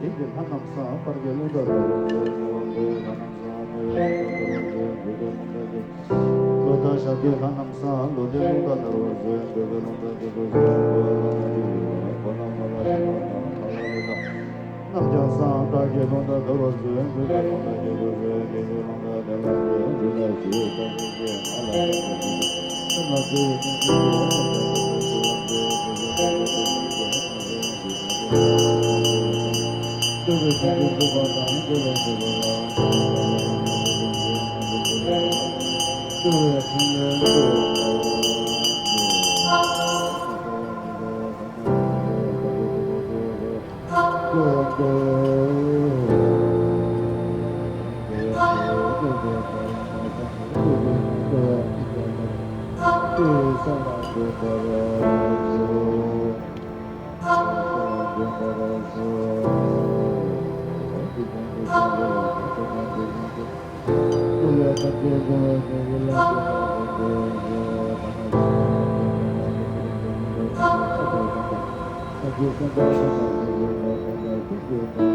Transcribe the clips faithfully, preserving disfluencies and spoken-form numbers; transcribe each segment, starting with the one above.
དེ་ཡི་ལྷ་རྣམས་བསང་། དཔལ་གྱི་རླུང་རྟ་ལྟ་བུར་མཛོད། ལྷ་རྣམས་བསང་། ལོ་ཟླ་ཞག་བདུན་ལྷ་རྣམས་བསང་། ལོ་ཟླའི་རླུང་རྟ་ལྟ་བུར་མཛོད། འགྲོ་བའི་རླུང་རྟ་འཇིགས་སྐུལ་མཛོད། འགྲོ་བ་ལ་ནི་འཇིགས་སྐུལ་མཛོད། འགྲོ་བ་ལ་ནི་འཇིགས་སྐུལ་མཛོད། རྣམས་ཀྱང་བསང་། བདག་གི་རླུང་རྟ་ལྟ་བུར་མཛོད། འགྲོ་བའི་རླུང་རྟ་འཇིགས་སྐུལ་མཛོད། འཇིགས་སྐུལ་རླུང་རྟ་བདེ་ལ་འགོད། འགྲོ་ལ་ཞི་བའི་རྟ་ལ་འགོད། ང་ལ་རྟ་ལ་འགོད། སེམས་ལ་འགོད་པའི་སྙིང་རྗེ་འགོད། སེམས་ལ་འགོད་པའི་སྙིང་རྗེ་འགོད།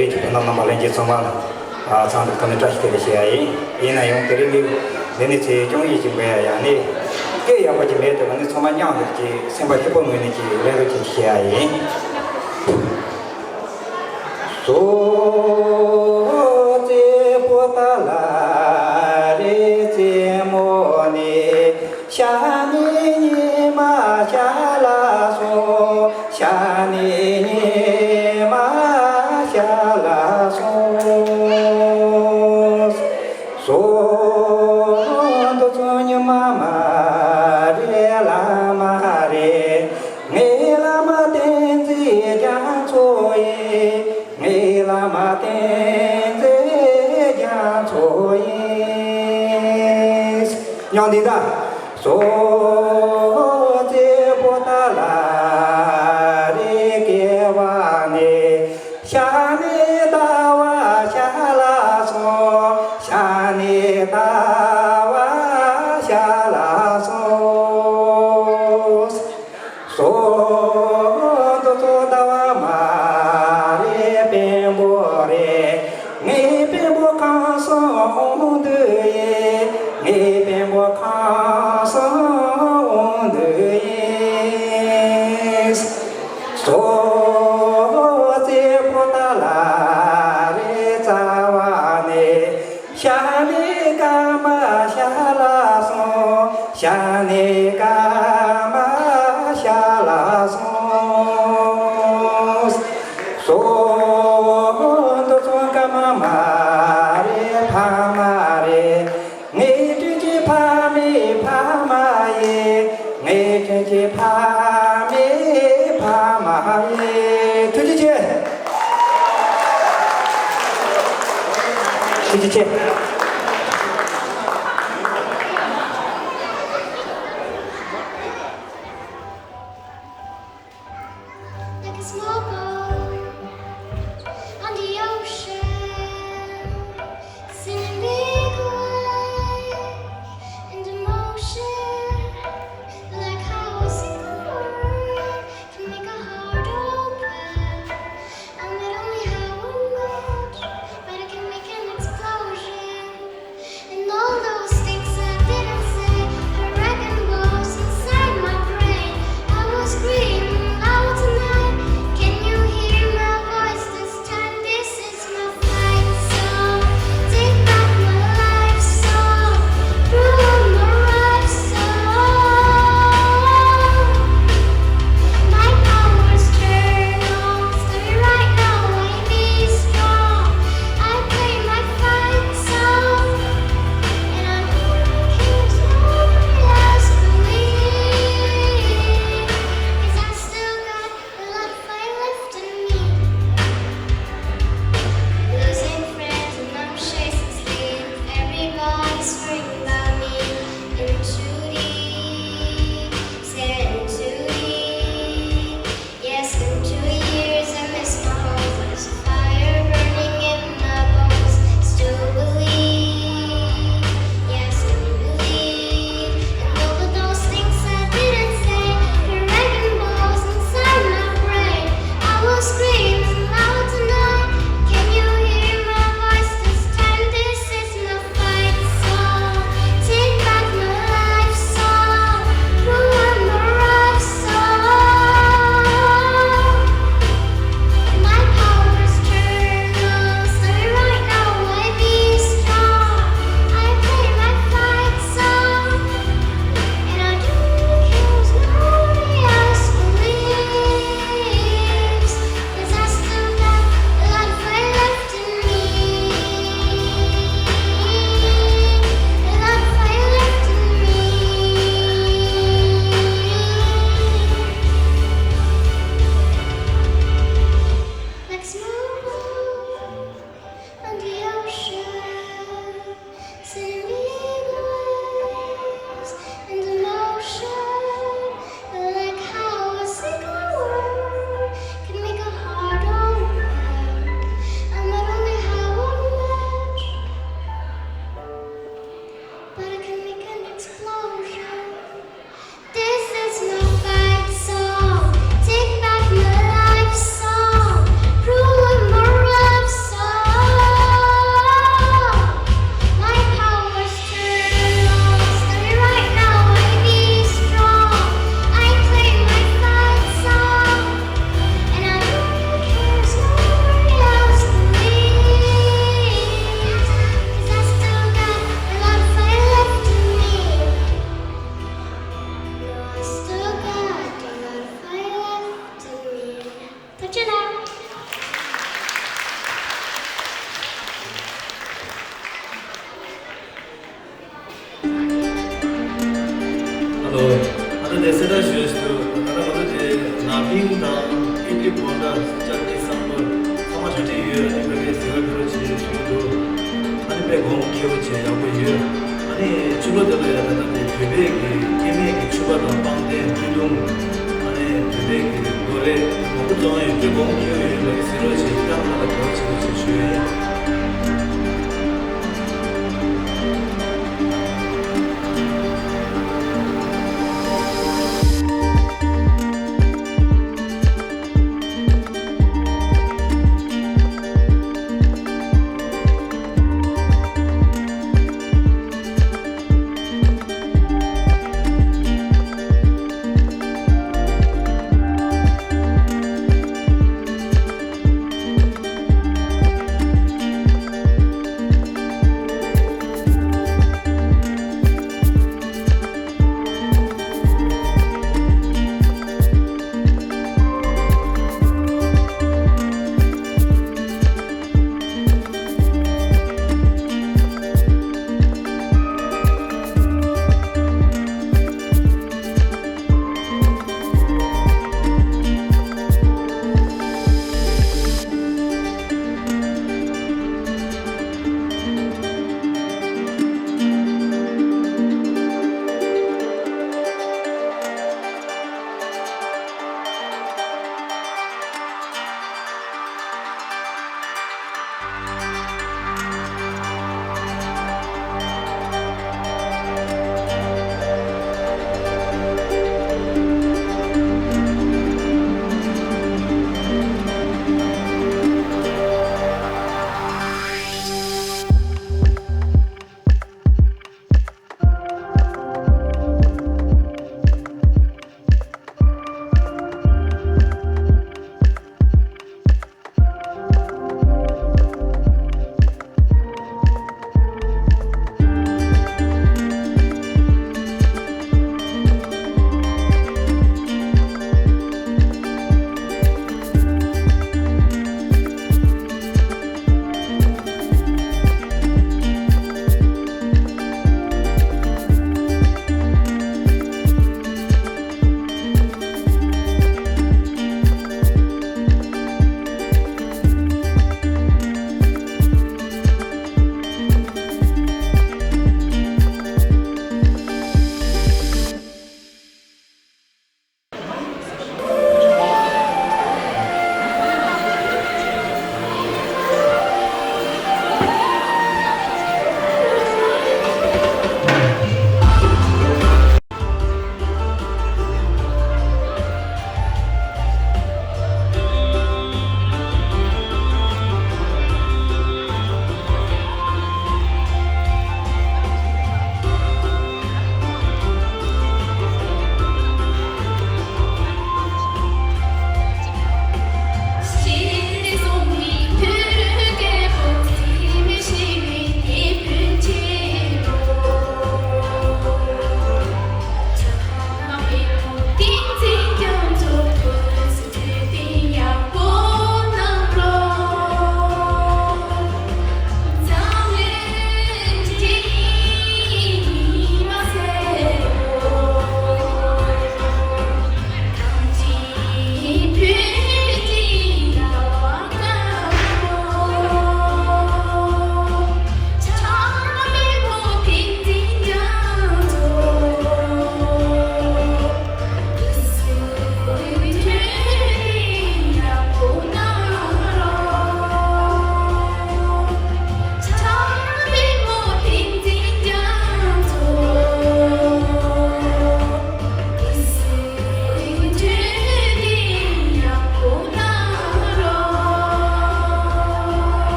རེད་ཀྱི་དོན་དམ་རྣམ་པ་ལྷན་རྒྱས་ཚང་མ་ལ་ཚང་འདུག་ཐོག་ནས་བཀྲ་ཤིས་བདེ་ལེགས་ཞུ་ཡ་ཡིན། ཡིན་ན་ཡང་དེ་རིང་གི་འདི་ནི་ཚེ་སྐྱོང་ཡིན་ཅིག་འབད་ཡ་ཡང་ནི་སྐད་ཡག་པོ་ཅིག་མེད་དེ་བ་ནི་ཚང་མ་མཉམ་དུ་ཅིག་སེམས་པ་སྐྱིད་པོ་ངོས་ནས་ཅིག་ལེན་རོགས་ཅིག་ཞུ་ཡ་ཡིན། སོ་ཙེ་པོ་ཏ་ལ་རེ་ཙེ་མོ་ནི། ཤ་ནི་ཉི་མ་ཤ་ལ་སོང་། ཤ་ནི་ཉི་མ་ཤ་ལ་སོང་། སོ་འདུ་ཚོ་ཉི་མ་མ་རེད་ལ་མ་རེད། ངའི་བླ་མ་བསྟན་འཛིན་རྒྱ་མཚོ་ཡིན། ངའི་བླ་མ་བསྟན་འཛིན་རྒྱ་མཚོ་ཡིན། མཉམ་འདི་དང་། སོ་ཙེ་པོ་ཏ་ལ་རེ་ཀེ་བ་ནི། ཤ་ནི་ཏ་བ་ཤ་ལ་སོང་། ཤ་ནི་ཏ་བ་ཤ་ལ་སོང་། སོ་འདུ་ཚོ་ཟླ་བ་མ་རེད་དཔོན་པོ་རེད། ངའི་དཔོན་པོ་ཁམས་སངས་དབང་འདུས་ཡིན། ངའི་དཔོན་པོ་ཁམས་སངས་དབང་འདུས་ཡིན། སོ་ཙེ་པོ་ཏ་ལ་རེ་ཙ་བ་ནི། ཤ་ནི་ཀ་མ་ཤ་ལ་སོང་། ཤ་ནི་ཀ་མ་ཤ་ལ་སོང་། སོ་འདུ་ཚོ་ཀ་མ་མ་རེད་ཕ་མ་རེད། ངའི་དྲིན་གྱི་ཕ་མའི་ཕ་མ་ཡིན། ངའི་དྲིན་གྱི་ཕ་མའི་ཕ་མ་ཡིན། ཐུགས་རྗེ་ཆེ། ཐུགས་རྗེ་ཆེ། Like a small boat on the ocean, sending big waves into motion. Like how a single word can make a heart open. I might only have one word, but it can make an explosion. གསལ་བསྒྲགས་ཞུ་ཡ་ཞིག་འདུག་ད་ལྟ་ང་ཚོ་དེ་ལ་ཕིང་དང་ཨི་ཌི་ལི་བྷོན་ཌ་ཅ་ཊ་ནི་སམ་བར་ཚང་མ་གྲ་སྒྲིག་ཡོད། ཨ་ནི་ཕ་གིའི་ཟི་ཁ་ཕི་རོ་ཆེ་ཞུ་གི་འདུག་ཨ་ནི་དཔེ་གོང་ཁེ་པོ་བྱས་ཡག་པོ་ཡོད། ཨ་ནི་ཕྱི་ལོ་དེ་ལ་ཡ་ད་ལྟ་དེ་བོད་པའི་གི་སྐྱེ་དམན་གི་ཕྱུ་པ་དང་པང་གདན་སྟོད་ཐུང་། ཨ་ནི་བོད་པའི་གི་སྒོ་རས་མང་པོ་བཙོང་ཡ་ཡོད། དཔེ་གོང་ཁེ་པོ་ཡོད། ཕ་གིའི་ཟི་ཁ་ཕི་རོ་ཆེ་ཁྱེད་རང་ཚོ་ལ་གྲོགས་བྱེད་རོགས་བྱེད་ཞུ་ཡ་ཡིན།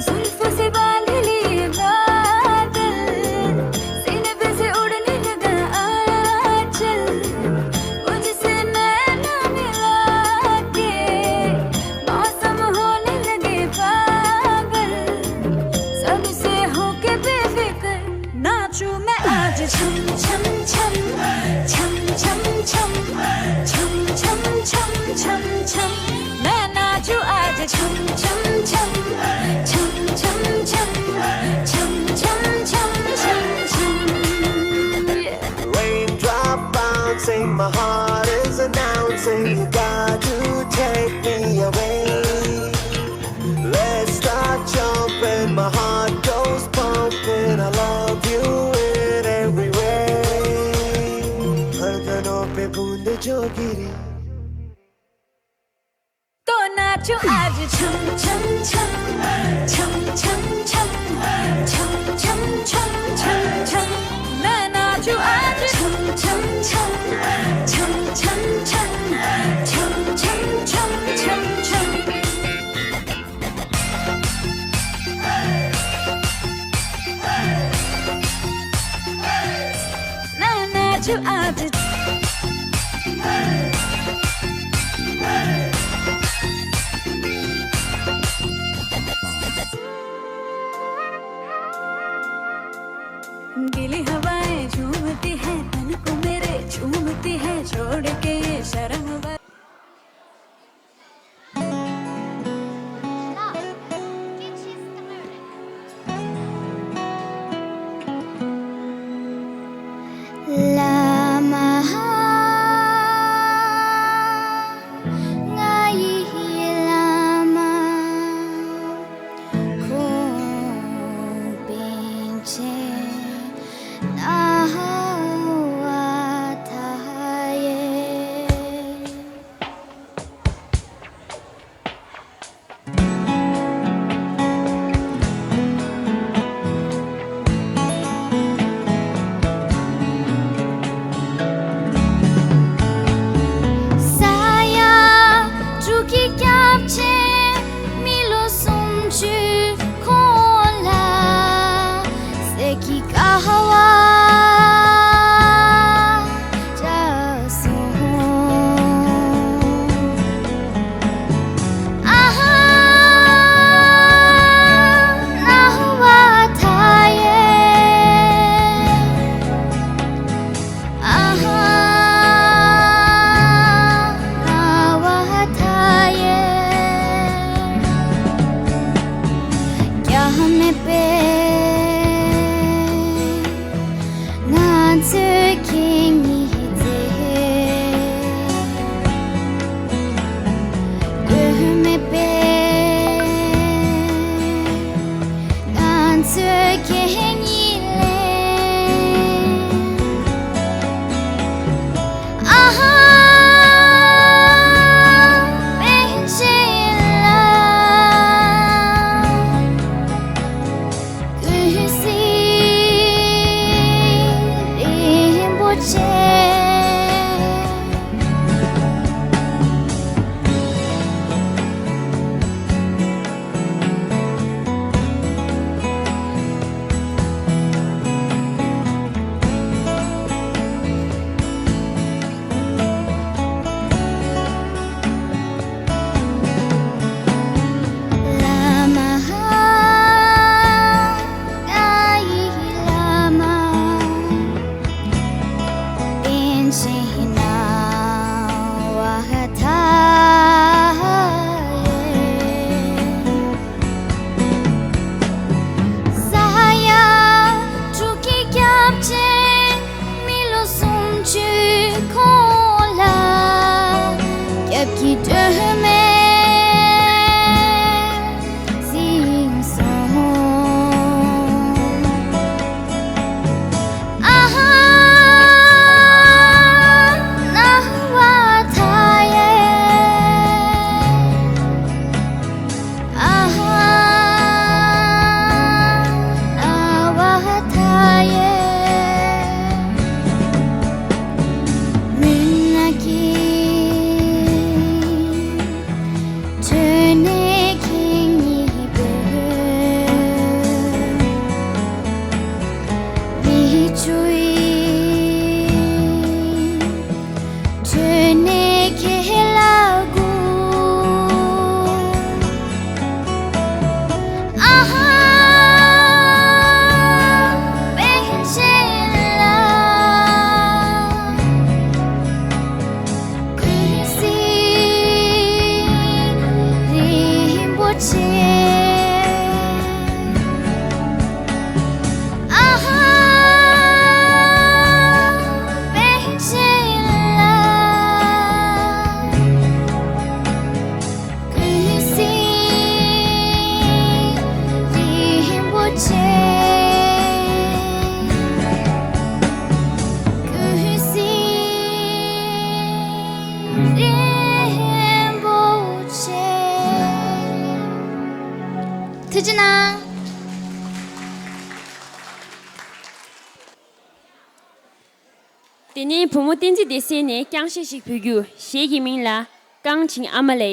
जुल्फों से बांध लिए बादल, सीने पे से उड़ने लगा आंचल, मुझसे नैना मिला के मौसम होने लगे पागल, सबसे होके बेफिक्र नाचूं मैं आज छम छम छम, छम छम छम, छम छम छम, छम छम। मैं नाचूं आज छम छम छम, छम छम छम, छम छम छम, छम छम। Yeah. Raindrop bouncing, my heart is announcing, you got to take me away. Let's start jumping, my heart goes pumping, I love you in every way. धड़कनों पे बूंद जो गिरी। तो नाचूं आज छम छम छम, छम छम छम, छम छम छम, छम छम। मैं नाचूं आज छम छम छम, छम छम छम, छम छम छम, छम छम। ना नाचूं आज। गीली हवाएं झूमती है, तन को मेरे चूमती है, छोड़ के ये शर्म। བླ་མ་ང་ཡི་བླ་མ། ཁོང་པཎ་ཆེན་ནཱ་ཝ་དྷ་ཡེ། ས་ཡ་དྲུག་གི་སྐྱབས་ཆེན་མི་ལོ་སུམ་ཅུ་གོང་ལ་གསེར་གྱི་ཀ་བ་བཀྲ་སོང་། ཨ་ཧ་ནཱ་ཝ་དྷ་ཡེ། ཨ་ཧ་ནཱ་ཝ་དྷ་ཡེ། རྒྱ་མེད་པའི་ང་ཚོའི་ཁེ་ཉིན་མཛེས། དོན་མེད་པའི་ང་ཚོའི་ཁེ་ཉིན་ལས། ཨ་ཧ་པཎ་ཆེན་ལགས། ཀུན་གཟིགས་རིན་པོ་ཆེ། བླ་མ་ང་ཡི་བླ་མ། པཎ་ཆེན་ནཱ་ཝ་དྷ་ཡེ། ས་ཡ་དྲུག་གི་སྐྱབས་ཆེན་མི་ལོ་སུམ་ཅུ་གོང་ལ་སྐྱབས་ཀྱི་སྒྲོན་མེ་གཟིགས་སོང་། ཨ་ཧ་ ངའི་བུ་མོ་བསྟན་འཛིན་བདེ་གསལ་ནས་རྐྱང་གཞས་ཤིག་ཕུལ་རྒྱུ། གཞས་ཀྱི་མིང་ལ་རྐང་བྱིན་ཨ་མ་ལེ།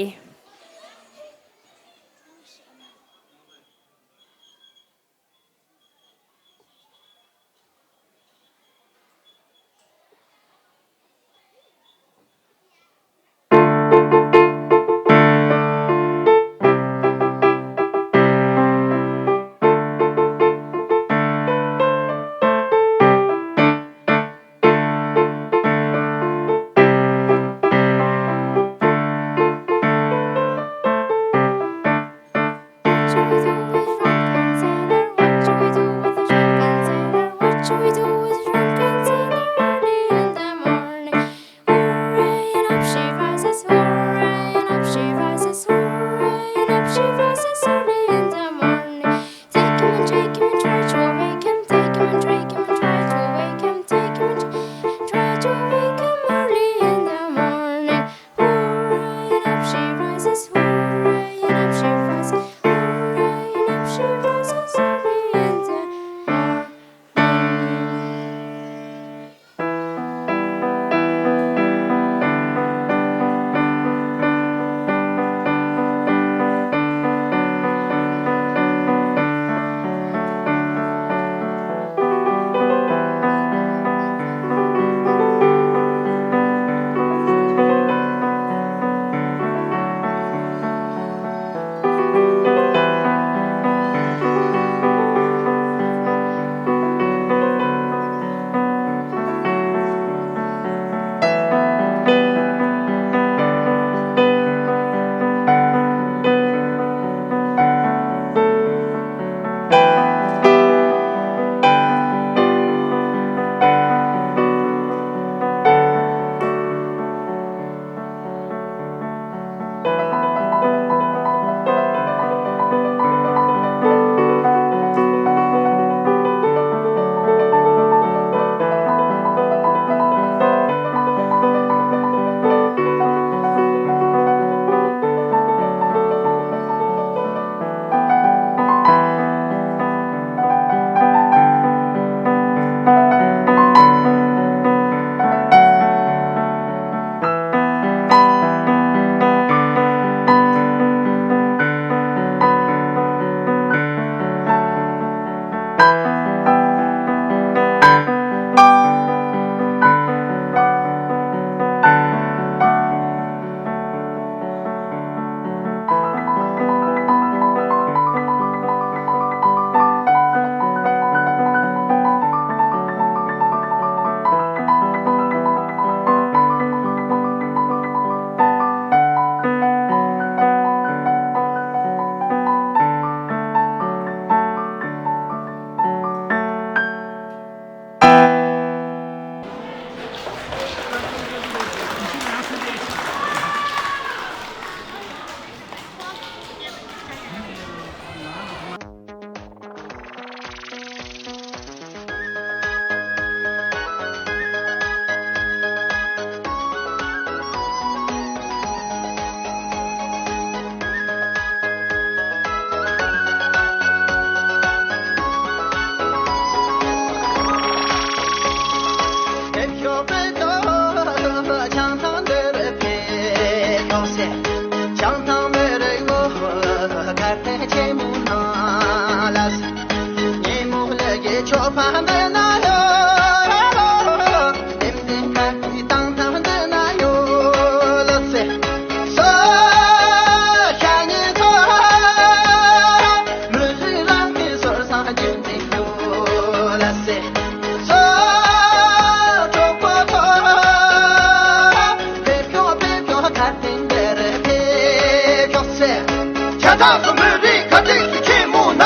ཁྱེད་རང་ཚོ་མི་རིགས་ཁ་བྲལ་སུ་ཆེན་མོ་ན།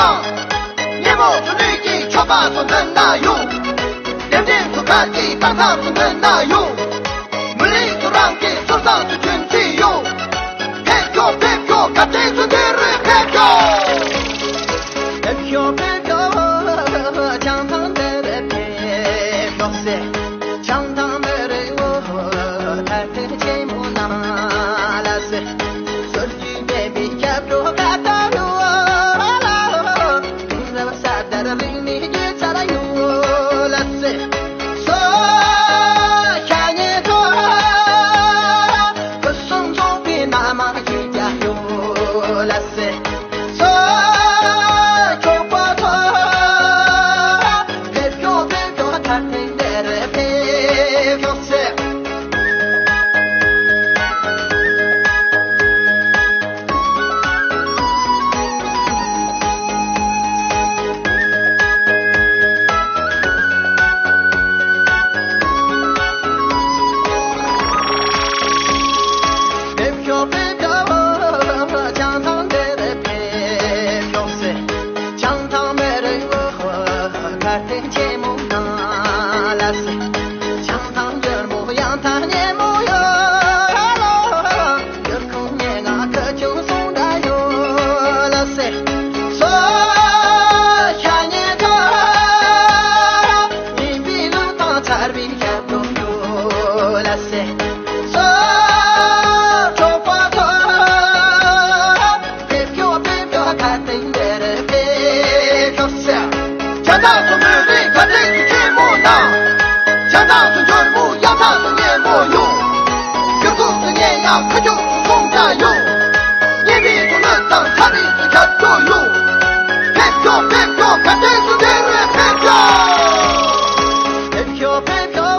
ཉིན་མོ་ཚོ་ལུས་ཀྱི་ཆོ་ག་ཚོ་འདོན་ན་ཡོང་། བདེན་བདེན་ཚོ་ག་གི་རྟག་ཐག་ཚོ་འདོན་ན་ཡོང་། མི་རིགས་ཚོ་རང་གི་སོ་སོ་ཚོ་རྒྱུན་འཁྱོངས་ཡོང་། ཕེབས་ཤོག་ཕེབས་ཤོག་ཁ་བྲལ་ཚོ་འདི་རུ་ཕེབས་ཤོག་ཕེབས་ཤོག་ཕེབས་ཤོག་བྱང་ཐང་འདི་རུ་ཕེབས་ཤོག་ཟེར། བྱང་ཐང་མི་རིགས་བོད་ཐར་ཐེ་ཆེན་མོ་ན་ལ་ཟེར། སོར་གྱི་མེད་པའི་སྐྱབས་འགྲོ་ཀ་ཏོ་ཡོད་ལ། ས་དར་རིང་ནས་རྒྱུ་ཚར་ཡོད་ལ་ཟེར། སོ་ ཕྱག་ཐག་སུ་མོས་རེད་ག་ཐེངས་སུ་ཆེན་མོ་དང་། ཕྱག་ཐག་སུ་འབྱོར་མོ་གཡག་ཐག་སུ་སྙན་མོ་ཡོང་། གུར་གུམ་སུ་སྙན་ཡག་ཁ་ཆུང་སུ་སོང་ཅག་ཡོང་། སྙན་པའི་སུ་ལོད་དང་ཁྲ་རིས་སུ་ཁྱབ་སྐྱོ་ཡོང་། ཕེབས་ཤོག་ཕེབས་ཤོག་ག་ཐེངས་སུ་དེ་རུ་ཕེབས་ཤོག་ཕེབས་ཤོག་ཕེབས་ཤོག་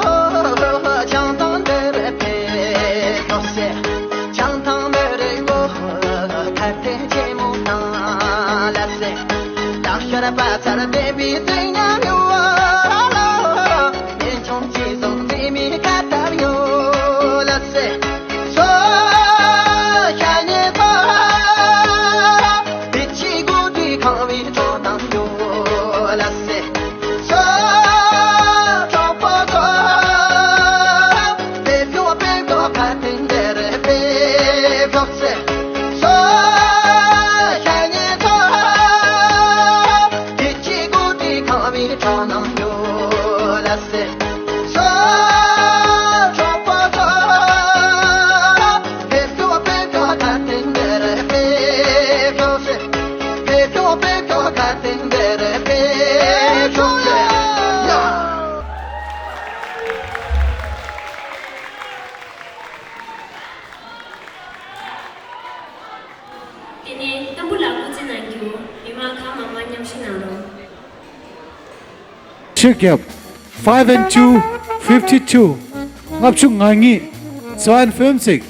བྱང་ཐང་དེ་རུ་ཕེབས་ཤོག་ཟེར། བྱང་ཐང་མི་རིགས་བོ་ག་ཐེངས་ཆེན་མོ་དང་ལ་ཟེར། ལག་ཤར་པ་ཚར་ལྡན་པའི་རྩིག་ཉམས་ཡོད་ལ། ཡིན་ཆུང་ཅི་བཟུང་རྩིས་མེད་ཁ་བཏབ་ཡོད་ལ་ཟེར། སོ་ཤ་ཉེ་ཚོ་དེ་ཅི་དགོས་དུས་ཁང་བའི་ཁྲོད་དང་ཡོད་ལ་ཟེར། སོ་གྲོགས་པོ་ཚོ། ཕེབས་ཤོག་ཕེབས་ཤོག་ཁ་ཐེངས་འདིར་ཕེབས་ཤོག་ཟེར། སོ་ཤ་ཉེ་ཚོ། དེ་ཅི་དགོས་དུས་ཁང་བའི་ཁྲོད་ནང་ཡོད་ལ་ཟེར། སོ་གྲོགས་པོ་ཚོ། ཕེབས་ཤོག་ཕེབས་ཤོག་ཁ་ཐེངས་འདིར་ཕེབས་ཤོག་ཟེར། ཕེབས་ཤོག་ཕེབས་ཤོག་ཁ་ཐེངས་འདིར་ཕེབས་ཤོག་ཟེར། ཡ། དེ་ནས་ཏམ་བུ་ལ་སྐུ་རྩེད་གནང་རྒྱུ། མི་མང་གང་མང་མང་མཉམ་ཞུགས་གནང་རོགས། ཤིག་རྒྱབ། Five and two, fifty two. ལྔ་བཅུ་ང་གཉིས། ཚོན་ཕུན་ཚིག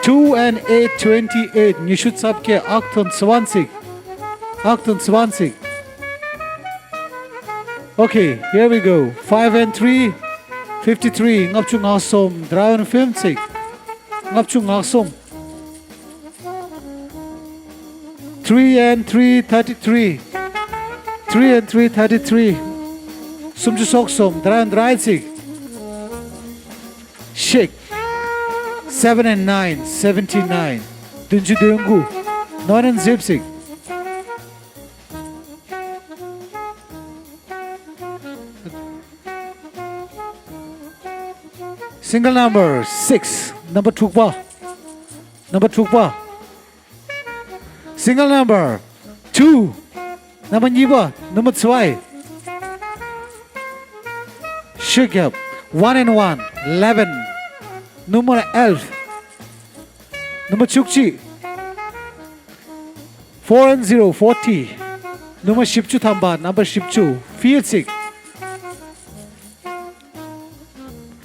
Two and eight, twenty eight. ཉི་ཤུ་རྩ་བརྒྱད། ཨག་ཐོན་ཚོན་ཚིག་ཨག་ཐོན་ཚོན་ཚིག Okay, here we go. Five and three, fifty three. ལྔ་བཅུ་ང་གསུམ། དྲ་བོན་ཕུན་ཚིག་ལྔ་བཅུ་ང་གསུམ། Three and three, thirty three. Three and three, thirty three. སུམ་ཅུ་སོ་གསུམ། དྲ་བོན་དྲ་ཚིག Shake. Seven and nine, seventy nine. བདུན་ཅུ་དོན་དགུ། Nine and zip six. Single number six. Number དྲུག་པ། Number དྲུག་པ། Single number two. Number གཉིས་པ། Number zwei. ཤིག་རྒྱབ། One and one, eleven. Number elf. Number བཅུ་གཅིག Four and zero, forty. Number བཞི་བཅུ་ཐམ་པ། Number བཞི་བཅུ། ཕིའུ་ཚིག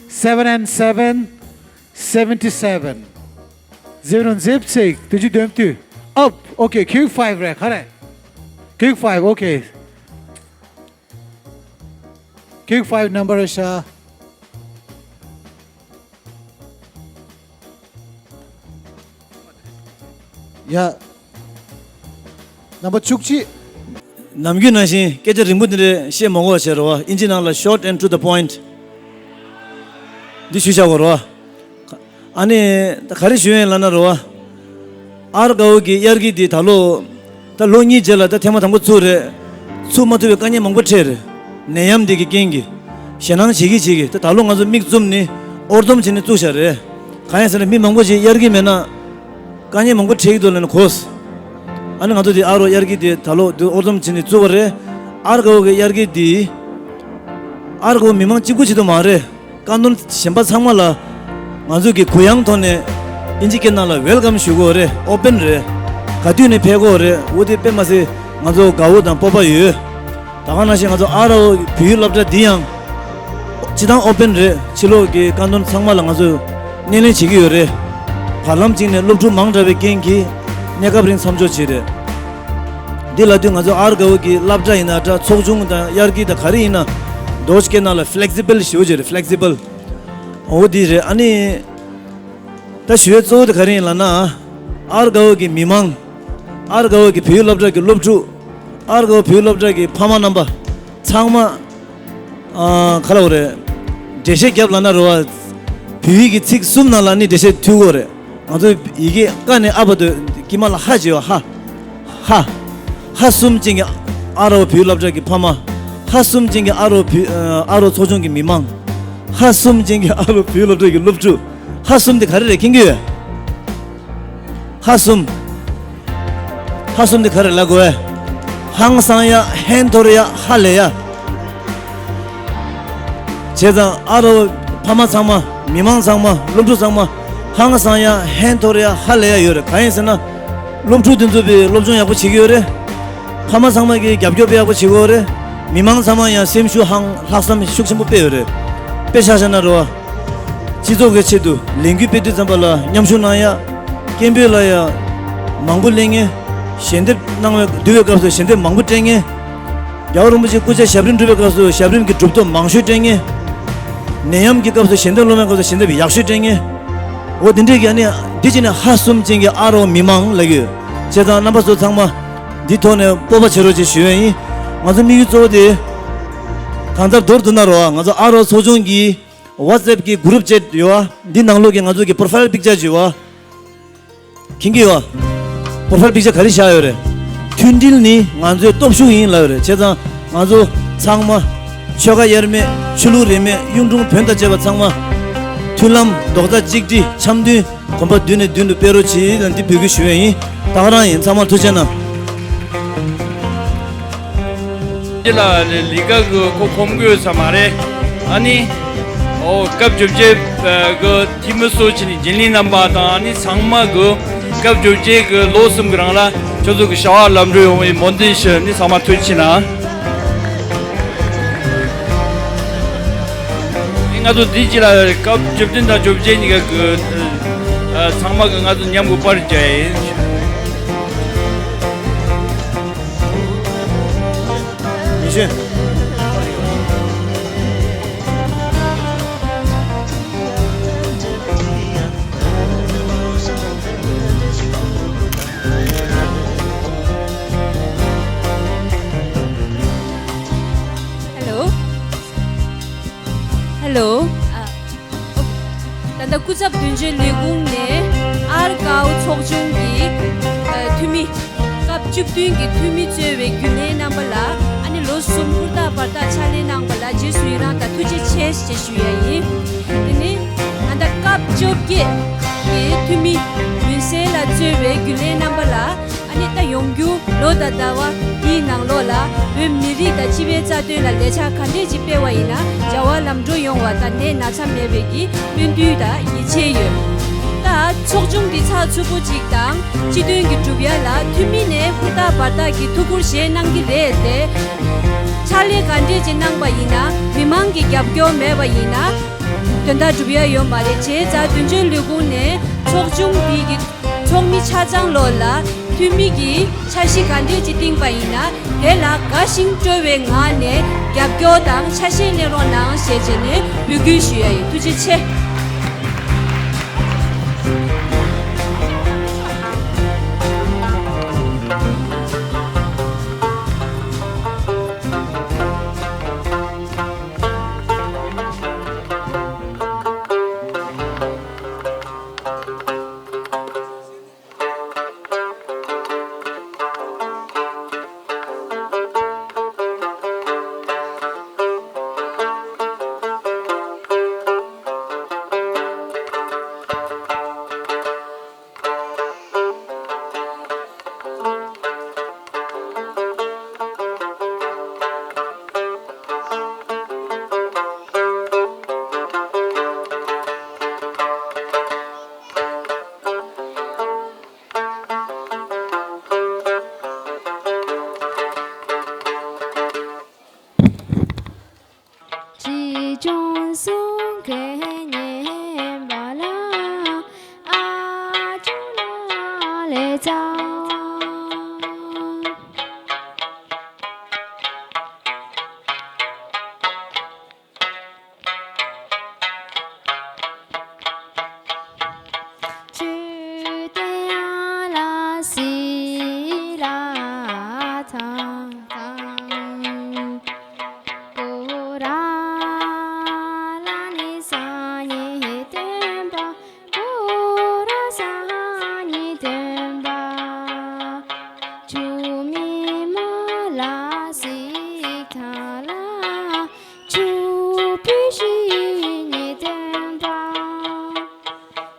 Seven and seven, seventy seven. Zero and zip six. དུས་ཅི་དོན་དུས། Up. Okay, quick five རེད། ག་རེ། Quick five. Okay. Quick five number རེད་ཤག་ཡ། རྣམ་པ་བཅུ་གཅིག་ནམ་རྒྱུན་ནང་བཞིན་སྐད་ཆ་རིང་པོ་འདི་འདྲ་བཤད་མ་དགོས་པ་བྱས་རོགས། ཨིན་ཇི་ནང་ལ་short and to the point འདི་ཞུས་བཞག་དགོས་རོགས། ཨ་ནི་ད་ག་རེ་ཞུ་ཡིན་ལབ་ན་རོ། ཨར་དགའ་བོ་གི་དབྱར་སྐྱིད་འདི་ད་ལོ། ད་ལོ་གཉིས་རྗེས་ལ་ད་ཐེངས་མ་དང་པོ་ཚུགས་རེད། ཚུགས་མ་ཐུབ་པའི་དཀའ་ངལ་མང་པོ་འཕྲད་རེད། ནད་ཡམས་འདི་གི་རྐྱེན་གྱིས། ཞེད་སྣང་བྱེད་ཀྱི་བྱེད་ཀྱི་ད་ད་ལོ་ང་ཚོ་མིག་བཙུམ་ནི། ཨོར་འདུམ་བྱས་ནས་བཙུགས་བཞག་རེད། གང་ཡིན་ཟེར་ན་མི་མང་པོ་ཞིག་དབྱར་སྐྱིད་མེད་ན། དཀའ་ངལ་མང་པོ་འཕྲད་ཀྱི་འདུག་ལབ་ནས་གོ། ཨ་ནི་ང་ཚོ་འདི་ཨ་རོ་དབྱར་སྐྱིད་འདི་ད་ལོ་འདི་ཨོར་འདུམ་བྱས་ནས་བཙུགས་པ་རེད། ཨར་དགའ་བོ་གི་དབྱར་སྐྱིད་འདི། ཨར་དགའ་བོ་མི་མང་གཅིག་པུ་ཅིག་ཏུ་མ་རེད། ཀ་འདོན་གཞན་པ་ཚང་མ་ལ། ང་ཚོ་གི་གུ་ཡངས་ཐོག་ནས། ཨིན་ཇི་སྐད་ནང་ལ་ཝེལ་ཀམ་ཞུ་དགོས་རེད། ཨོ་པན་རེད། ག་དུས་ནས་ཕེབས་དགོས་རེད། འོ་དེ་དཔེ་མ་སྲིད་ང་ཚོ་དགའ་བོ་དང་སྤོབས་པ་ཡོད། ད་ག་ནང་བཞིན་ང་ཚོ་ཨ་རོ་བོད་ཡིག་སློབ་གྲྭ་འདི་ཡང་། སྤྱི་བཏང་ཨོ་པན་རེད། ཕྱི་ལོགས་ཀྱི་ཀ་འདོན་ཚང་མ་ལ་ང་ཚོས་སྣེ་ལེན་བྱེད་ཀྱི་ཡོད་རེད། བར་ལམ་གཅིག་ནས་སློབ་ཕྲུག་མང་དྲགས་པའི་རྐྱེན་གྱིས་གནས་སྐབས་རིང་མཚམས་འཇོག་བྱས་རེད། འདི་ལབ་དུས་ང་ཚོ་ཨར་དགའ་བོ་གི་སློབ་གྲྭ་ཡིན་ན་འདྲ། ཚོགས་ཆུང་དང་དབྱར་སྐྱིད་དང་ག་རེ་ཡིན་ན། འདོགས་སྐད་ནང་ལ་ཕི་ལེག་སི་བལ་ཞེ་པོ་ཅིག་རེད། ཕི་ལེག་སི་བལ། འོ་འདི་རེད། ཨ་ནི། ད་ཞུ་ཡས་གཙོ་བོ་དེ་ག་རེ་ཡིན་ལབ་ན། ཨར་དགའ་བོ་གི་མི་མང་། ཨར་དགའ་བོ་གི་བོད་ཡིག་སློབ་གྲྭ་གི་སློབ་ཕྲུག་ཨར་དགའ་བོ་བོད་ཡིག་སློབ་གྲྭ་གི་ཕ་མ་རྣམ་པ། ཚང་མ། ཨ། ག་རེ་ལབ་དགོས་རེད། འགྲེལ་བཤད་རྒྱབ་ལབ་ན་རེད་བ། བོད་ཡིག་གི་ཚིག་གསུམ་ནང་ལ་ནི་འགྲེལ་བཤད་མཐུད་དགོས་རེད། ང་ཚོ་ཡི་གེ་ཀ་ནས་ཨ་བར་དུ་དཀྱིལ་མ་ལ་ཧ་བྱེད་པ། ཧ། ཧ། ཧ་གསུམ་ཅན་གྱི་ཨ་རོ་བོད་ཡིག་སློབ་གྲྭ་གི་ཕ་མ། ཧ་གསུམ་ཅན་གྱི་ཨ་རོ་བོད། ཨ་རོ་ཚོགས་ཆུང་གི་མི་མང་། ཧ་གསུམ་ཅན་གྱི་ཨ་རོ་བོད་ཡིག་སློབ་གྲྭ་གི་སློབ་ཕྲུག། ཧ་གསུམ་དེ་ག་རེ་རེད། མཁྱེན་གྱི་ཡོད། ཧ་གསུམ། ཧ་གསུམ་དེ་ག་རེ་ལབ་དགོས། ཧང་སང་ཡ། ཧན་ཐོར་ཡ། ཧ་ལས་ཡ། བྱས་ཙང་ཨ་རོ་ཕ་མ་ཚང་མ། མི་མང་ཚང་མ། སློབ་ཕྲུག་ཚང་མ་ཧང་སང་ཡ། ཧན་ཐོར་ཡ། ཧ་ལས་ཡ་ཡོད་རེད། གང་ཡིན་ཟེར་ན། སློབ་ཕྲུག་དེ་ཚོ་བའི་སློབ་སྦྱོང་ཡག་པོ་བྱེད་ཀྱི་ཡོད་རེད། ཕ་མ་ཚང་མ་གིས་རྒྱབ་སྐྱོར་དཔེ་ཡག་པོ་བྱེད་ཀྱི་ཡོད་རེད། མི་མང་ཚང་མ་ཡང་སེམས་ཤུགས་ཧང་ལྷག་བསམ་ཤུགས་ཆེན་པོ་དཔེ་ཡོད་རེད། དཔེ་ཆ་བཞག་ན་རེད་བ། སྤྱི་ཚོགས་ཀྱི་ཆེད་དུ་ལས་འགུལ་སྤེལ་དུས་ཙམ་པ་ལ་མཉམ་ཞུགས་གནང་ཡ། སྐད་འབོད་ལ་ཡ་མང་པོ་སླེབས་མཁན། ཞལ་འདེབས་གནང་བའི་བསྡུ་བའི་སྐབས་སུ་ཞལ་འདེབས་མང་པོ་སྤྲད་མཁན། རྒྱལ་བ་རིན་པོ་ཆེའི་སྐུ་ཕྱྭ་ཞབས་རིམ་སྒྲུབ་པའི་སྐབས་སུ་ཞབས་རིམ་གྱི་གྲུབ་ཐོབ་མང་ཤོས་སྤྲད་མཁན། ནད་ཡམས་ཀྱི་སྐབས་སུ་ཞལ་འདེབས་སློབ་མའི་སྐབས་སུ་ཞལ་འདེབས་ཡག་ཤོས་སྤྲད་མཁན། འོ་དེ་འདྲས་ཀྱི་ཨ་ནི་འདི་ཅི་ནས་ཧ་གསུམ་ཅན་གྱི་ཨ་རོ་མི་མང་ལབ་ཀྱི་ཡོད། བྱས་ཙང་རྣམ་པ་ཚོ་ཚང་མ་འདི་ཐོག་ནས་སྤོབས་པ་བྱེད་རོགས་ཞེས་ཞུ་ཡས་ཡིན། ང་ཚོ་དམིགས་ཡུལ་གཙོ་བོ་དེ་གང་ལྟར་མདོར་བསྡུ་ན་རོ། ང་ཚོ་ཨ་རོ་ཚོགས་ཆུང་གི་ཝ་ཊི་སི་ཨེབ་གི་གུ་རུབ་ཅེཊ་ཡོད་བ། འདི་ནང་ལོགས་ཀྱི་ང་ཚོ་གི་པོ་རོ་ཕའིལ་པིག་ཅར་ཅིག་ཡོད་བ། མཁྱེན་གྱི་ཡོད། པོ་རོ་ཕའིལ་པིག་ཅར་ག་རེ་བཞག་ཡོད་རེད། མཐུན་སྒྲིལ་ནི་ང་ཚོའི་སྟོབས་ཤུགས་ཡིན་ལབ་ཡོད་རེད། བྱས་ཙང་ང་ཚོ་ཚང་མ་ཆོལ་ཁ་དབྱེར་མེད། ཆོས་ལུགས་རིས་མེད། གཡུང་དྲུང་བོན་དང་བཅས་པ་ཚང་མ་མཐུན་ལམ། རྡོག་རྩ་གཅིག་སྒྲིལ། འཆམ་མཐུན། གོམ་པ་མདུན་ནས་མདུན་དུ་སྤེལ་རོགས་གྱིས་ལ་འདི་འབོད་སྐུལ་ཞུ་ཡས་ཡིན། ད་ག་རང་ཡིན། ཚང་མར་ཐུགས་རྗེ་གནང་། འདི་ལ་ལས་ཀ་གི་ཁོ་ཁོམ་དགོས་ས་མ་རེད། ཨ་ནི། ཨོ། སྐབས་བཅོ་བརྒྱད་གི་འཐུས་མི་སོགས་ཀྱི་ནི་རྒྱུན་ལས་རྣམ་པ་དང་། ཨ་ནི་ཚང་མ་གི་སྐབས་བཅོ་བརྒྱད་གི་ལོ་གསུམ་གི་རིང་ལ་ཁྱོད་ཚོ་གི་བྱ་བ་ལམ་འགྲོ་ཡོང་བའི་སྨོན་འདུན་ཞུ། ནི་ཚང་མ་ཐུགས་རྗེ་གནང་། ང་ཚོ་འདི་གཅིག་ལ་སྐབས་བཅུ་བདུན་དང་བཅོ་བརྒྱད་གཉིས་ཀ་གི་ཚང་མ་གི་ང་ཚོ་མཉམ་གི་པར་རྒྱག་ཡིན། ཡིན་ཤོད། Hello. Hello. ཨ། ད་ལྟ་སྐུ་ཚབ་དོན་གཅོད་ལས་ཁུངས་ནས་ཨར་ཀའོ་ཚོགས་ཆུང་གི་ཨ་འཐུས་མི། སྐབས་བཅུ་བདུན་གྱི་འཐུས་མི་གཙོས་པའི་རྒྱུན་ལས་རྣམ་པ་ལ། ཨ་ནི་ལོ་གསུམ་ཧུར་ཐག་བར་ཐག་ཕྱག་ལས་གནང་བ་ལ་རྗེས་སུ་ཡི་རང་དང་ཐུགས་རྗེ་ཆེ་ཞེས་ཞུ་ཡ་ཡིན། དེ་ནི་ད་ལྟ་སྐབས་བཅོ་བརྒྱད་ཀྱི་འཐུས་མི་མུན་སེལ་ལགས་གཙོས་པའི་རྒྱུན་ལས་རྣམ་པ་ལ། ཨ་ནི་ད་ཡོང་རྒྱུ་ལོ་དང་ཟླ་བ་འདིའི་ནང་ལོགས་ལ་བོད་མི་རིགས་དང་སྤྱི་པའི་རྩ་དོན་ལ་ལས་འཆར་ག་འདྲས་ཅིག་སྤེལ་བ་ཡིན་ན་བྱ་བ་ལམ་འགྲོ་ཡོང་བ་དང་ནད་ན་ཚ་མེད་པའི་གི་སྨོན་འདུན་དང་ཡིད་ཆེས་ཡོད། ད་ཚོགས་ཆུང་འདི་ཚགས་ཚུད་པོ་ཅིག་དང་སྤྱི་དོན་གྱི་སྒྲུབ་ཡ་ལ་འཐུས་མི་ནས་ཧུར་ཐག་བར་ཐག་གི་ཐུགས་ཁུར་བཞེས་གནང་གི་རེད་དེ། ཕྱག་ལས་ག་འདྲས་ཅིག་གནང་བ་ཡིན་ན་མི་མང་གི་རྒྱབ་སྐྱོར་མེད་པ་ཡིན་ན་དོན་དག་སྒྲུབ་ཡ་ཡོད་མ་རེད། བྱས་ཙང་དོན་གཅོད་ལས་ཁུངས་ནས་ཚོགས་ཆུང་འདི་གི་ཚོགས་མི་ཆ་ཚང་ལོགས་ལ་འཐུས་མི་གིས་འཆར་གཞི་ག་འདྲས་ཅིག་བཏིང་པ་ཡིན་ན་དེ་ལ་དགའ་ཞིང་སྤྲོ་བའི་ངང་ནས་རྒྱབ་སྐྱོར་དང་ཆ་ཤས་ལེན་རོགས་གནང་ཞེས་བྱས་ནས་འབོད་སྐུལ་ཞུ་ཡ་ཡིན། ཐུགས་རྗེ་ཆེ། བཞི་ཡིས་ཉི་ལྡན་པ།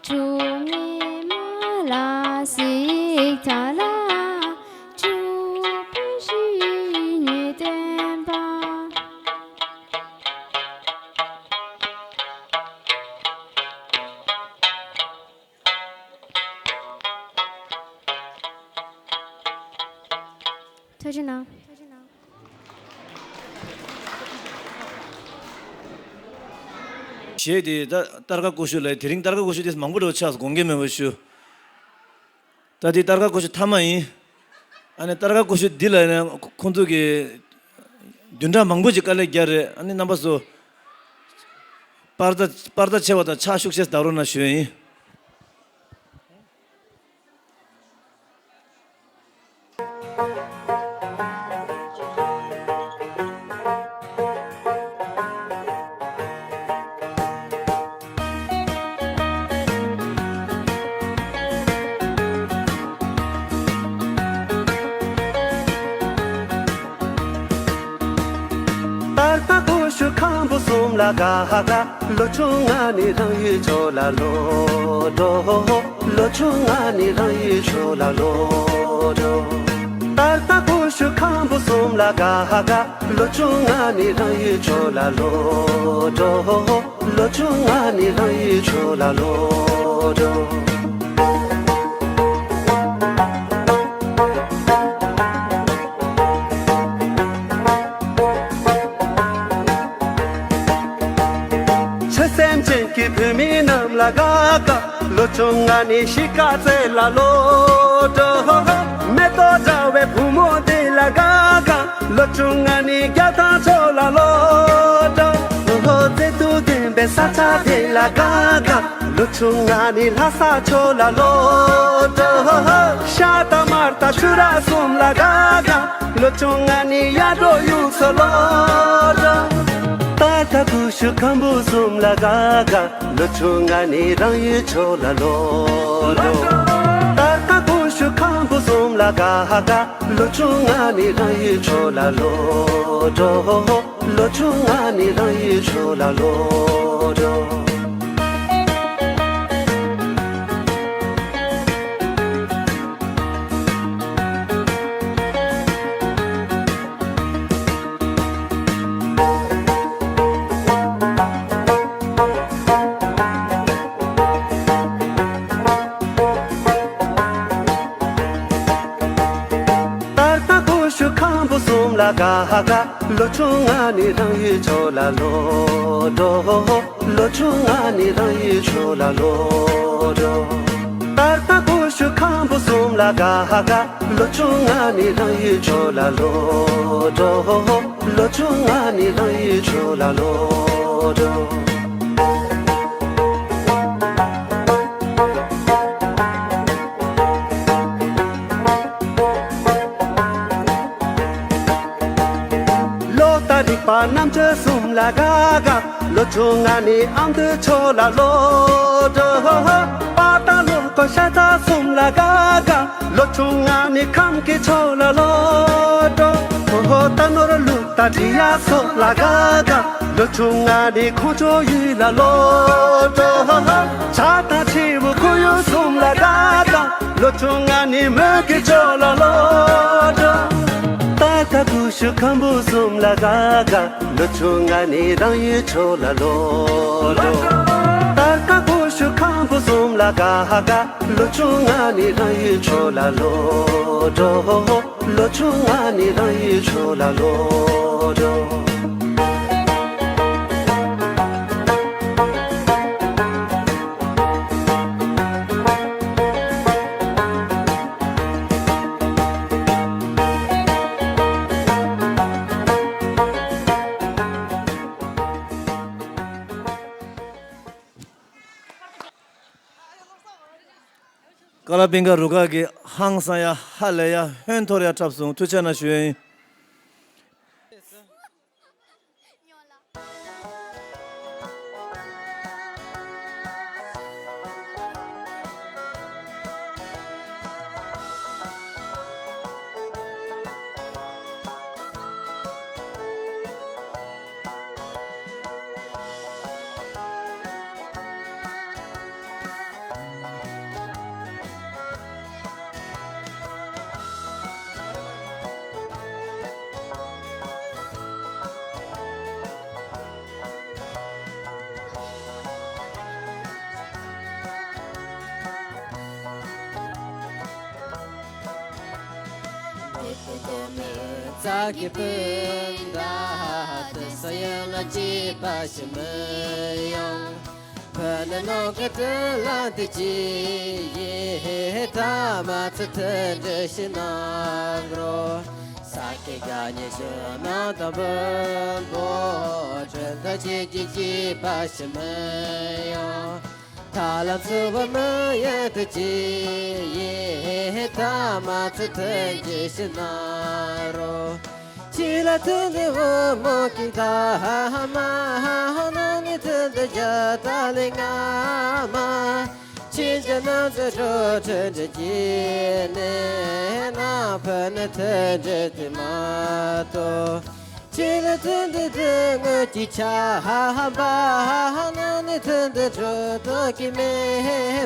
བཅུ་གཉིས་མ་ལ་གཟིགས་ཐ་ལ། བཅུ་པོ་བཞི་ཡིས་ཉི་ལྡན་པ། ཐུགས་རྗེ་གནང་། གཞས་དེ་ད་སྟར་ཁ་ཀུ་ཤུ་ལ། དེ་རིང་སྟར་ཁ་ཀུ་ཤུ་དེ་མང་པོ་འགྲོ་ཆགས་སོང་། དགོངས་འགལ་མེད་པ་ཞུ། ད་འདི་སྟར་ཁ་ཀུ་ཤུ་མཐའ་མ་ཡིན། ཨ་ནི་སྟར་ཁ་ཀུ་ཤུ་འདི་ལ་ནི་ཁོ་ཁོང་ཚོ་གི་བདུན་ཕྲག་མང་པོ་ཅིག་དཀའ་ལས་རྒྱག་རེད། ཨ་ནི་རྣམ་པ་ཚོ་པར་རྩ་པར་རྩ་ཆེ་བ་དང་ཕྱག་ཤུགས་ཆེ་བསྡད་རོགས་གནང་ཞུ་ཡ་ཡིན། སྟར་ཁ་ཀུ་ཤུ་ཁམ་བུ་གསུམ་ལ་དགའ་དགའ། ལོ་ཆུང་ང་ནི་རང་ཡུལ་ཕྱོགས་ལ་ལོག་འགྲོ། ལོ་ཆུང་ང་ནི་རང་ཡུལ་ཕྱོགས་ལ་ལོག་འགྲོ། སྟར་ཁ་ཀུ་ཤུ་ཁམ་བུ་གསུམ་ལ་དགའ་དགའ། ལོ་ཆུང་ང་ནི་རང་ཡུལ་ཕྱོགས་ལ་ལོག་འགྲོ། ལོ་ཆུང་ང་ནི་རང་ཡུལ་ཕྱོགས་ལ་ལོག་འགྲོ། ཆོས་སེམས་ཅན་གྱི་བུད་མེད་རྣམས་ལ་དགའ་དགའ། ལོ་ཆུང་ང་ནི་གཤིས་ཀ་རྩེ་ལ་ལོག་འགྲོ། མེ་ཏོག་འདྲ་བའི་བུ་མོ་དེ་ལ་དགའ་དགའ། ལོ་ཆུང་ང་ནི་རྒྱ་ཐང་ཕྱོགས་ལ་ལོག་འགྲོ། ལོ་ཙེ་ཏུ་ལྡན་པའི་ས་ཆ་དེ་ལ་དགའ་དགའ། ལོ་ཆུང་ང་ནི་ལྷ་ས་ཕྱོགས་ལ་ལོག་འགྲོ། ཤ་དང་མར་དང་ཆུ་ར་གསུམ་ལ་དགའ་དགའ། ལོ་ཆུང་ང་ནི་ཡར་འབྲོག་ཡུལ་སོ་ལོག་འགྲོ། སྟར་ཁ་ཀུ་ཤུ་ཁམ་བུ་གསུམ་ལ་དགའ་དགའ། ལོ་ཆུང་ང་ནི་རང་ཡུལ་ཕྱོགས་ལ་ལོག་འགྲོ། སྟར་ཁ་ཀུ་ཤུ་ཁམ་བུ་གསུམ་ལ་དགའ་དགའ། ལོ་ཆུང་ང་ནི་རང་ཡུལ་ཕྱོགས་ལ་ལོག་འགྲོ། ལོ་ཆུང་ང་ནི་རང་ཡུལ་ཕྱོགས་ལ་ལོག་འགྲོ། སྟར་ཁ་ཀུ་ཤུ་ཁམ་བུ་གསུམ་ལ་དགའ་དགའ། ལོ་ཆུང་ང་ནི་རང་ཡུལ་ཕྱོགས་ལ་ལོག་འགྲོ། ལོ་ཆུང་ང་ནི་རང་ཡུལ་ཕྱོགས་ལ་ལོག་འགྲོ། སྟར་ཁ་ཀུ་ཤུ་ཁམ་བུ་གསུམ་ལ་དགའ་དགའ། ལོ་ཆུང་ང་ནི་རང་ཡུལ་ཕྱོགས་ལ་ལོག་འགྲོ། ལོ་ཆུང་ང་ནི་རང་ཡུལ་ཕྱོགས་ལ་ལོག་འགྲོ། ལོ་དང་རིག་པ་རྣམ་དཔྱོད་གསུམ་ལ་དགའ་དགའ། ལོ་ཆུང་ང་ནི་ཨ་མདོའི་ཕྱོགས་ལ་ལོག་འགྲོ། པ་དང་ལོ་ཀོ་ཤ་ཚ་གསུམ་ལ་དགའ་དགའ། ལོ་ཆུང་ང་ནི་ཁམས་ཀྱི་ཕྱོགས་ལ་ལོག་འགྲོ། ཧོ་ཧོ་རྟ་ནོར་ལུག་དང་འབྲི་གཡག་སོགས་ལ་དགའ་དགའ། ལོ་ཆུང་ང་ནི་ཁོང་ཆུང་ཡུལ་ལ་ལོག་འགྲོ། བྱ་དང་བྱིའུ་ཁོར་ཡུག་གསུམ་ལ་དགའ་དགའ། ལོ་ཆུང་ང་ནི་མོན་གྱི་ཕྱོགས་ལ་ལོག་འགྲོ། སྟར་ཁ་ཀུ་ཤུ་ཁམ་བུ་གསུམ་ལ་དགའ་དགའ། ལོ་ཆུང་ང་ནི་རང་ཡུལ་ཕྱོགས་ལ་ལོག་འགྲོ། སྟར་ཁ་ཀུ་ཤུ་ཁམ་བུ་གསུམ་ལ་དགའ་དགའ། ལོ་ཆུང་ང་ནི་རང་ཡུལ་ཕྱོགས་ལ་ལོག་འགྲོ། ལོ་ཆུང་ང་ནི་རང་ཡུལ་ཕྱོགས་ལ་ལོག་འགྲོ། ཀ་ལ་པིང་ཀ་རུ་ཁག་གི་ཧང་སང་ཡ་ཧ་ལས་ཡ་ཧོན་འཐོར་ཡ་འཁྲབ་སོང་། ཐུགས་རྗེ་གནང་ཞུ་ཡ་ཡིན། ཁོ་མོས་ཙག་གི་སྤུན་ཟླ་དེ་ཚོ་ཡན་ལ་སྐྱིད་པ་ཞིག་མི་ཡོང་། བུ་ནི་ནང་གི་དུད་ལ་དེ་ཅི་ཡིན་ཐ་མ་ཚོ་མཐུན་སྒྲིལ་ཞིག་གནང་རོགས། ས་དགེ་བཀའ་རྙིང་ཞུ་ན་དང་བོན་པོ་དྲན་དང་བཅས་ཀྱི་སྐྱིད་པ་ཞིག་མི་ཡོང་། ཐར་ལམ་བཙུགས་པ་མི་ཡོད་དུ་ཅི་ཡིན་ཐ་མ་ཚོ་མཐུན་གྱིས་ཤིག་གནང་རོགས། ཕྱི་ལ་མཐུན་སྒྲིལ་བུ་མོ་གི་མཐའ་མ། ནང་ནས་མཐུན་སྒྲིལ་རྒྱ་ད་ལས་སྔ་མ། ཕྱི་རྒྱལ་ནང་འཛུལ་འགྲོ་མཐུན་སྒྲིལ་གྱི་གནས། ནང་ཕན་ནི་མཐུན་སྒྲིལ་དེ་མ་གཏོགས། ཕྱི་ལ་མཐུན་སྒྲིལ་དེ་དངུལ་གྱི་ཆར་པ། ནང་ནས་མཐུན་སྒྲིལ་འགྲོ་འདོད་ཀྱི་མེ་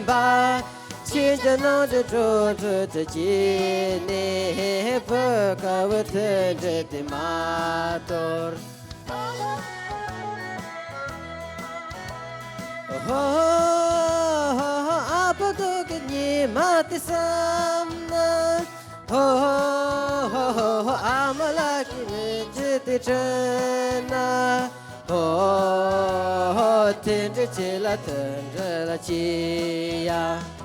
འབར། ཕྱི་རྒྱལ་ནང་འཛུལ་འགྲོ་འདོད་ཀྱི་གནས། བུ་དཀར་བོའི་མཐུན་སྒྲིལ་དེ་མ་དོར། ཧོ་ཧོ་ཧོ་ཧོ། ཨ་ཕ་སྡུག་གི་ཉི་མ་དེ་བསམ་ན། ཧོ་ཧོ་ཧོ་ཧོ་ཧོ། ཨ་མ་ལགས་ཀྱི་མི་ཚེ་དེ་དྲན་ན། ཧོ་ཧོ་ཧོ། མཐུན་སྒྲིལ་ཆེ་ལ་མཐུན་སྒྲིལ་ལ་ཅི་ཡ།